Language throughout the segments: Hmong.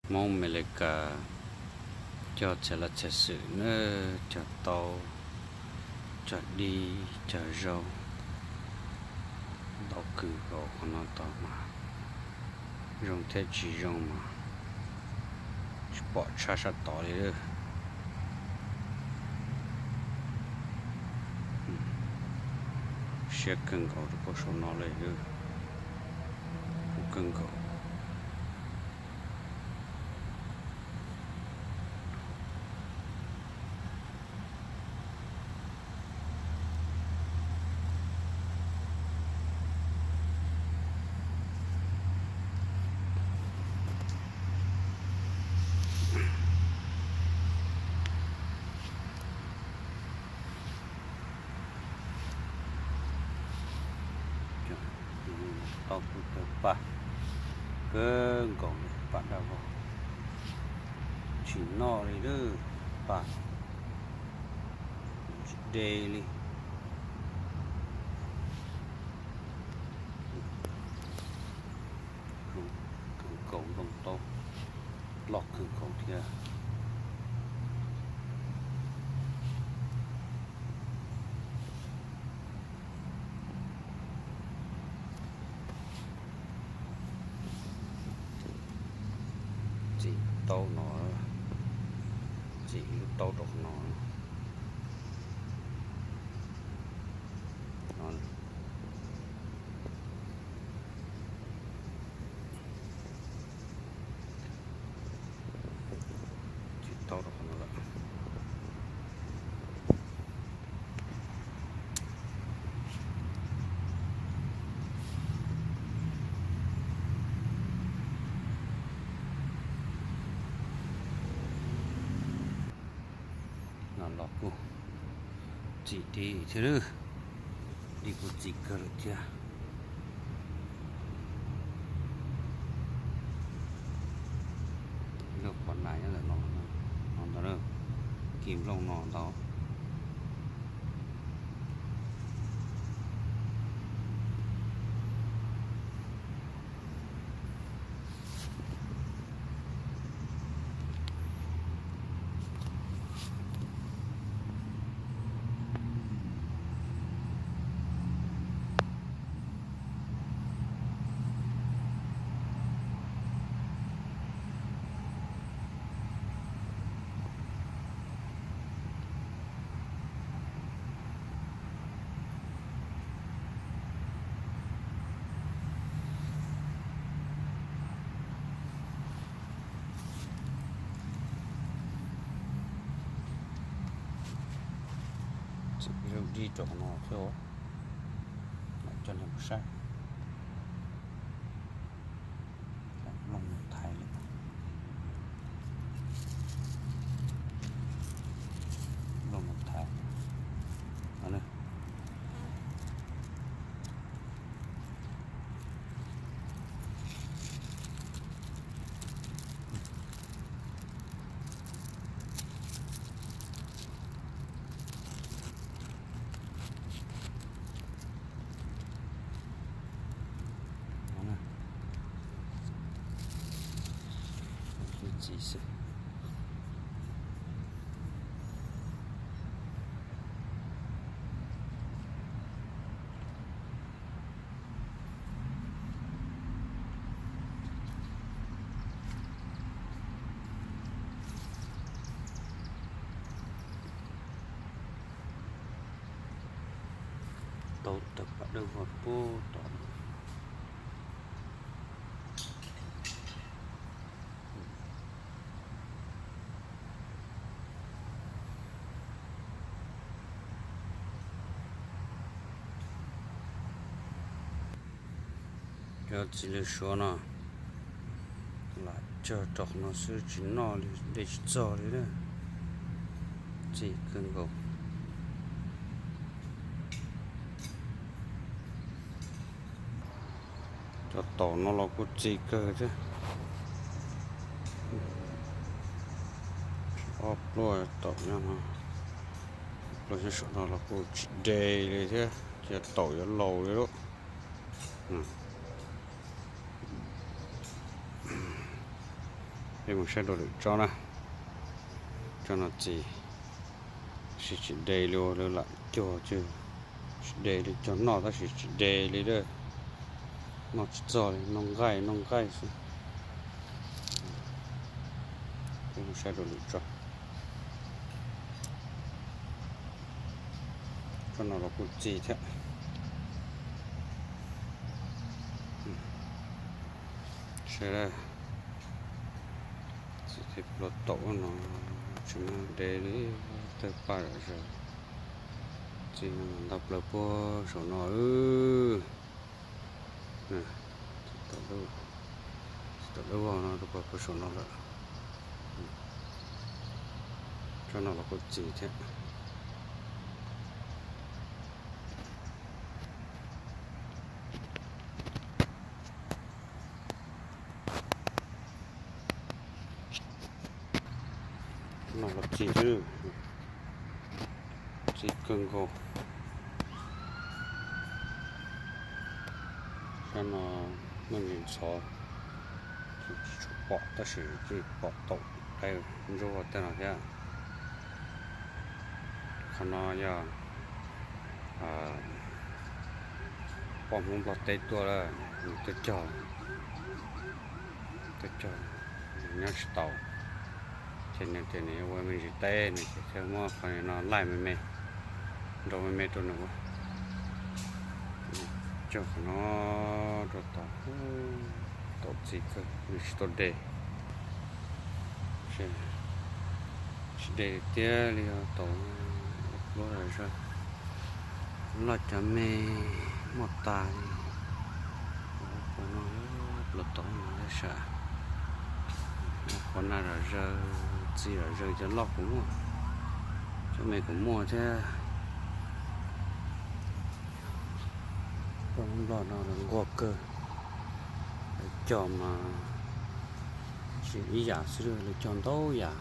Hmoob Amelikas cog txhia laj txhia xwm na, cog taub, cog dib, cog zaub, ntau kawg nkaus qhov no tau mas zoo thiab tsis zoo mas tsis pom tshaj sab tod li lawm. Siab kawg nkaus rau pem saum no li, kub kawg nkaus. Tau kuv cov paj kawg nkaus li, paj dab vog tsis noj li lawm, paj tsis de li. Zoo kawg nkaus, nplooj taub loj kawg nkaus thiab. Txim taub no, txim lub taub rau qhov no. Txim taub rau qhov no lawm. No los kuj txim dib thiab, dib kuj txim kawg lawm thiab. Lub qhov nais nyob ntawm no, no ntag, kis nplooj no ntag. Txim dib rau qhov no thiab, coj nej mus saib. Nplooj mus thaiv li, nplooj mus thaiv. Txim xwb. Tau tawm paj dawb vog pem tod. Cov txiv lws suav no lam cog rau qhov no xwb, tsis noj li, de tsis txog li na. Txim kawg nkaus. Cov taum no los kuj txim kawg thiab. Ob pluaj taum nyob no, pluaj nyob saum no los kuj tsis de li thiab, ces taum yuav laus li lauj. Peb mus saib rau lwm tsob na. Tsob no txiv, tab sis tsis de li, lawv lam cog, tsis de li, cog noj tab sis tsis de li lawm. Noj tsis txog li, noj nqaij noj nqaij xwb. Peb mus saib rau lwm tsob. Tsob no los kuj txiv thiab. Saib, txiv thiab, plua taum no tsis muaj de li, tawg paj zom zaws. Txiv ntau plaws puag saum no. Txiv taum dawb vog no rau puag saum no lawm. Tsob no los kuj txiv thiab. No los txiv xwb, txiv kawg nkaus. Sab no muaj ntsis ntxhov, tsis tshua pom tab sis tseem pom taum dai ntsuab tej no thiab. Qhov no yog poj Hmoob Nplog teb tuaj lawm, nws tuaj cog, tuaj cog nyob tsis tau, ces nws tias nws yuav ua me ntsis teb, nws thiaj muab qhov no laij me me, nrau me me rau nws ua. Cog qhov no rau tau, tau txiv kawg, nws tsis tau de. Tsis de tiag li, tau lub zog, loj cov me muaj tas li. Qhov no, plua taum no thiab sas, qhov na zom zaws, txiv zom zaws, cov loj kuj muaj, cov me kuj muaj thiab. Poj Hmoob Nplog no lawv nquag kawg, lawv cog mas tsis ib yam xwb, lawv cog ntau yam,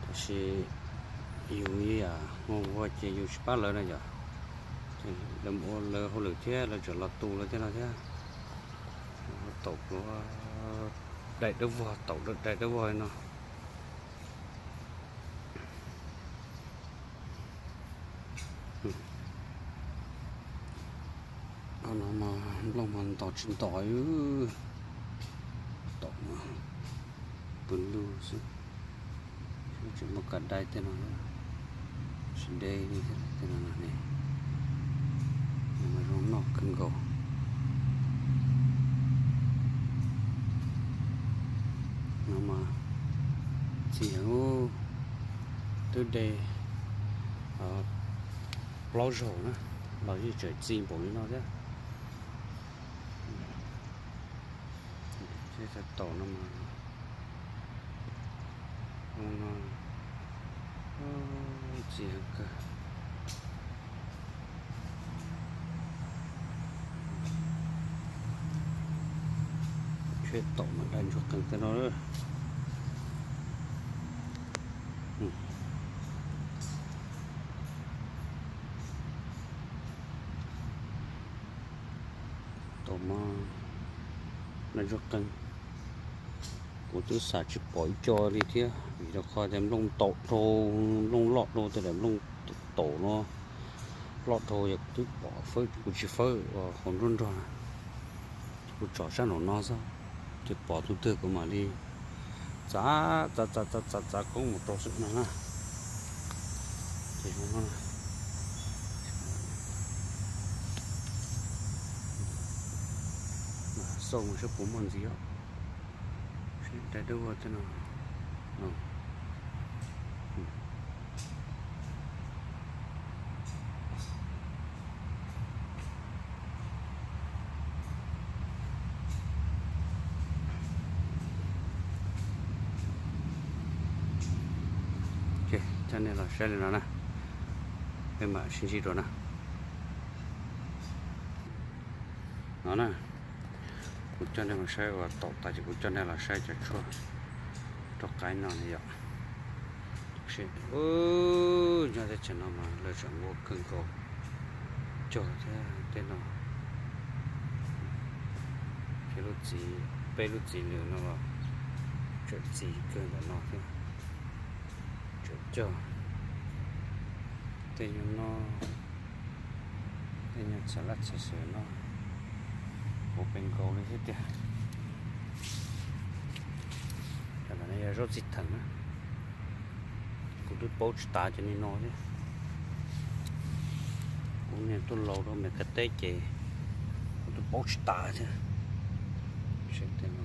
tab sis yus ib yam ua ces yus tsis pab lawv na yom. Ces lawv mus ua lawv hauj lwm thiab lawv tseem los tu lawv thiab no thiab. Taum pluav dai dawb vog, taum dai dawb vog li no. Qhov no mas nplooj mas ntos tsis ntos, taum pw lug xwb. Tseem muaj kas dai tej no, tsis de li thiab tej no ne. Mas zoo noj kawg nkaus. No mas txiv heev, twb de plaub zaug na los yeej tseem txi npaum li no thiab. Seb tau taum no mas, no txi heev kawg. Seb taum mas dai ntsuag qees tej no. Taum mas dai ntsuag qees. Kuv twb xam tsis pom ib co li thiab vim rau qhov tias nplooj taum dhau, nplooj loj dhau, tej daim nplooj taum no loj dhau, yog kuv twb pom fawb, kuv tsis fawb hauv nruab nrog na, kuv tsom sab nraum no xwb, ces pom tus twg kuv mam li txav txav txav txav txav koob mus rau xwb no na. Ces zoo no, xauj mus saib puas muaj ntxiv os. Seb dai dawb vog tej no. Coj nej los saib li no na, peb mam sib ntsib dua na. No na, kuv coj nej los saib uas taum tas ces kuv coj nej los saib cov tshuaj rau qaib no na yom. Seb, nyob teb chaws no mas lawv tseem nquag kawg nkaus, cog thiab tej no. Ces lub txiv, peb lub txiv lwm no los Tseem txi kawg ntawm no thiab. Tseem cog tej nyuag no, tej nyuag txhav laj txhav xwm no puv pes nkaus li thiab tiag. Cov ntawm no yog zaub txij theem na. Kuv twb paub tsis tas cov ni no thiab. Kuv niag tuaj laus rau Mes Kas teb ces kuv twb paub tsis tas thiab. Saib tej no,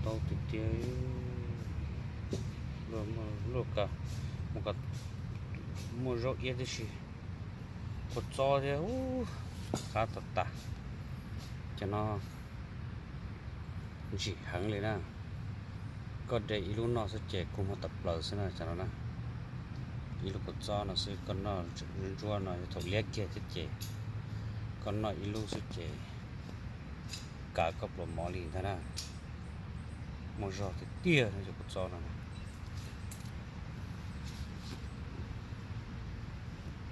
taub tiag tiag. Luaj, luaj ka, muaj zaub iab tib si. Kua txob thiab, qab tag tas. Cov no ntsim heev li na. Koj de ib lub noj xwb ces kua muag tawm plaws xwb na cov no na. Ib lub kua txob no xwb koj noj ntsuab ntsuab no yog thaum liab kiag thiab ces koj noj ib lub xwb ces kav koj pluas mov li ntag na. Muaj zog tiag tiag no cov kua txob no.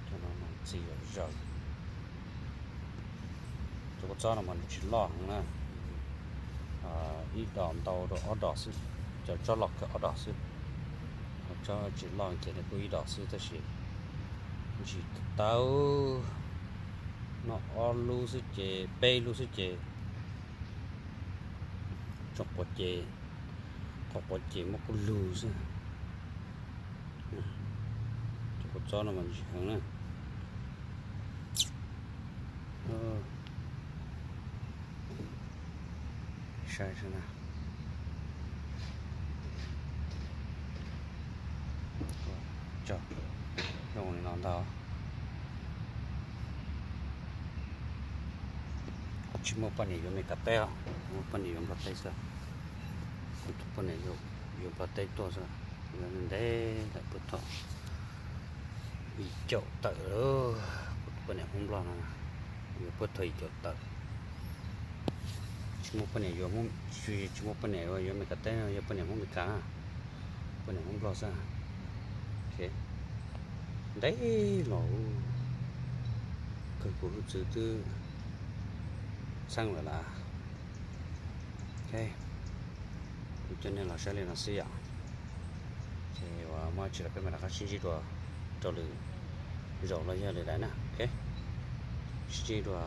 Cov no mas txi zom zaws. Cov kua txob no mas nws tsis loj heev na. Ib dos ntau rau ob dos xwb, cov tsob loj kawg ob dos xwb. Ho tsob tsis loj ces nws kuj ib dos xwb tab sis ntsim tau. Noj ob lub xwb ces peb lub xwb ces tsoom quav ces, qhov quav ces muab kuj lug xwb. Cov kua txob no mas ntsim heev na. Saib saib na. Cog zoo li no ntag. Tsis muaj poj niam yuav Mes Kas teb os, muaj poj niam yuav Nplog teb xwb. Kuv tus poj niam yuav Nplog teb tuaj xwb, yuav ntev ntev lawm puag thaum yim caum tawm lawm. Kuv tus poj niam Hmoob Nplog no yuav puag thaum yim caum tawm. Tsis muaj poj niam yuav, tsis muaj poj niam yuav Mes Kas teb, yog poj niam Hmoob Mes Kas, poj niam Hmoob Nplog xwb. Ntev los kawg kuv hwj txwv twb txheeb lawm las. Kuv coj nej los saib li no xwb yom. Ces uas muaj tsis los peb mam rov qab sib ntsib dua rau lwm zaus los yog lwm daim na. Sib ntsib dua.